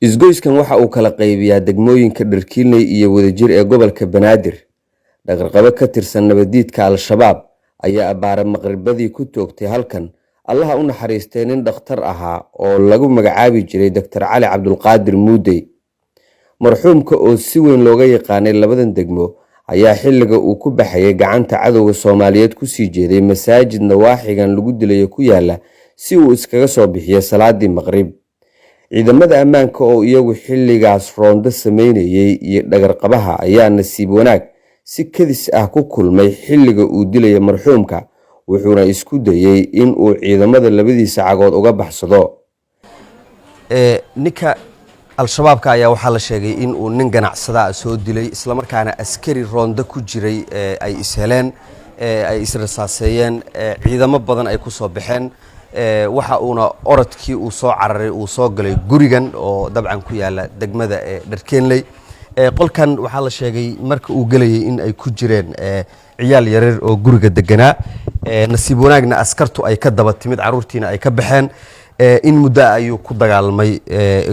Isgoyskan waxa uu kala qaybiyaa degmooyinka Dharkiinley iyo Wadajir ee gobolka Banaadir. Dhaqanqabo ka tirsan nabadiidka Al-Shabaab ayaa abbaare maqribadii ku toogtay halkan Allaha u naxariistay nin dhakhtar ahaa oo lagu magacaabi jiray Dr. Cali Cabdulqaadir Muudey. Marxuumka oo si weyn looga yaqaanay labadan degmo ayaa xilliga uu ku baxayay gacanta cadowga Soomaaliyeed kusii jeeday masaajid nawaaxigan lagu dilayo ku yaala si uu iskaga soo bixiyo salaadii maqrib. Ciidamada ammaanka oo iyagu xilligaas roondo sameynayay iyo dhagarqabaha ayaa nasiib wanaag si kadis ah ku kulmay xilliga uu dilaya marxuumka, wuxuuna isku dayay in uu ciidamada labadiisa cagood uga baxsado. Ninka Al-Shabaabka ayaa waxaa la sheegay in uu nin ganacsadaa soo dilay, islamarkaana askari roondo ku jiray ay isheleen, ay israsaaseeyeen, ciidamo badan ay ku soo baxeen. Waxa uuna orodkii uu soo cararay uu soo galay gurigan oo dabcan ku yaala degmada Dharkeenley. Qolkan waxaa la sheegay marka uu gelayay in ay ku jireen ciyaal yaryar oo guriga deganaa. Nasiib wanaagna askartu ay ka daba timid, caruurtiina ay ka baxeen. In muddo ayuu ku dagaalmay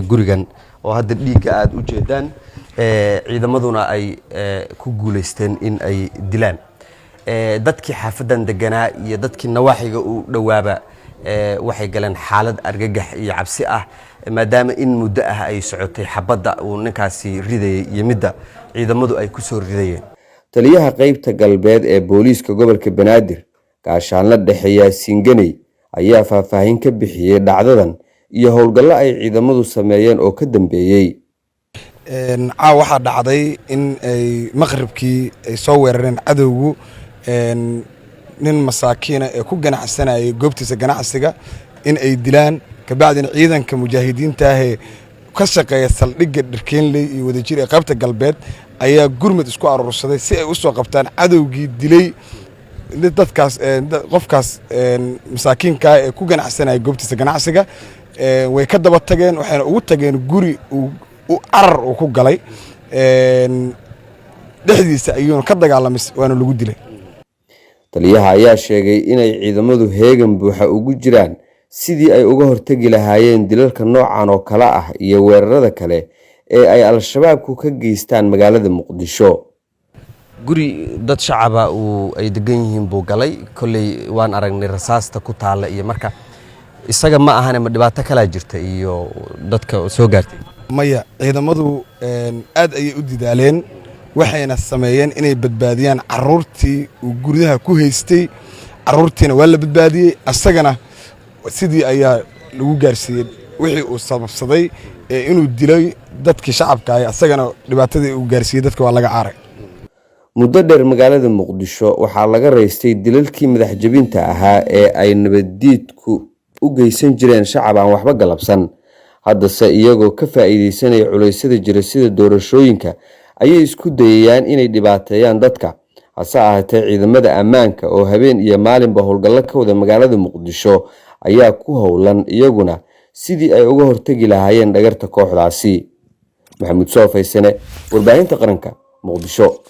gurigan oo hadda dhiigga aada u jeedaan, ciidamaduna ay ku guulaysteen in ay dilaan. Dadkii xaafadan deganaa iyo dadkii nawaaxiga u dhowaaba waxay galeen xaalad argagax iyo cabsi ah, maadaama in muddo ah ay socotay xabadda uu ninkaasi ridayay iyo midda ciidamadu ay ku soo ridayeen. Taliyaha qeybta galbeed ee booliiska gobolka Banaadir, Gaashaanle Dhexe Yaasiin Ganey, ayaa faahfaahin ka bixiyey dhacdadan iyo howlgallo ay ciidamadu sameeyeen oo ka dambeeyey. Caaw waxaa dhacday in ay maqribkii ay soo weerareen cadowgu nin masaakiina ee ku ganacsanayay goobtiisa ganacsiga in ay dilaan. Kabacdina ciidanka mujaahidiinta ahee ka shaqeeya saldhigga Dharkeenley iyo Wadajir ee qaybta galbeed ayaa gurmud isku aruursaday si ay u soo qabtaan cadowgii dilay dadkaas, qofkaas masaakiinkaa ee ku ganacsanaya goobtiisa ganacsiga. Way ka daba tageen, waxayna ugu tageen guri uu carar uu ku galay dhexdiisa, ayuuna ka dagaalamay, waana lagu dilay. Taliyaha ayaa sheegay inay ciidamadu heegan buuxa ugu jiraan sidii ay uga hortegi lahaayeen dilalka noocan oo kale ah iyo weerarada kale ee ay Al-Shabaabku ka geystaan magaalada Muqdisho. Guri dad shacaba uu ay degan yihiin buu galay. Kolley waan aragnay rasaasta ku taalla iyo marka isaga ma ahane, ma dhibaato kalaa jirta iyo dadka soo gaartay? Maya, ciidamadu aad ayay u didaaleen, waxayna sameeyeen inay badbaadiyaan carruurtii uu guryaha ku haystay. Carruurtiina waa la badbaadiyey, asagana sidii ayaa lagu gaarsiiyey wixii uu sababsaday ee inuu dilay dadkii shacabka ah. Asagana dhibaatadii uu gaarsiiyey dadka waa laga caaray. Muddo dheer magaalada Muqdisho waxaa laga raystay dilalkii madax jebinta ahaa ee ay nabaddiidku u geysan jireen shacab aan waxba galabsan. Haddase iyagoo ka faa'iideysanaya culeysyada jira sida doorashooyinka ayay isku dayayaan inay dhibaateeyaan dadka. Hase ahaatee, ciidamada ammaanka oo habeen iyo maalinba howlgallo ka wada magaalada Muqdisho ayaa ku howlan iyaguna sidii ay uga hortegi lahaayeen dhagarta kooxdaasi. Maxamuud Soofaysane, Warbaahinta Qaranka, Muqdisho.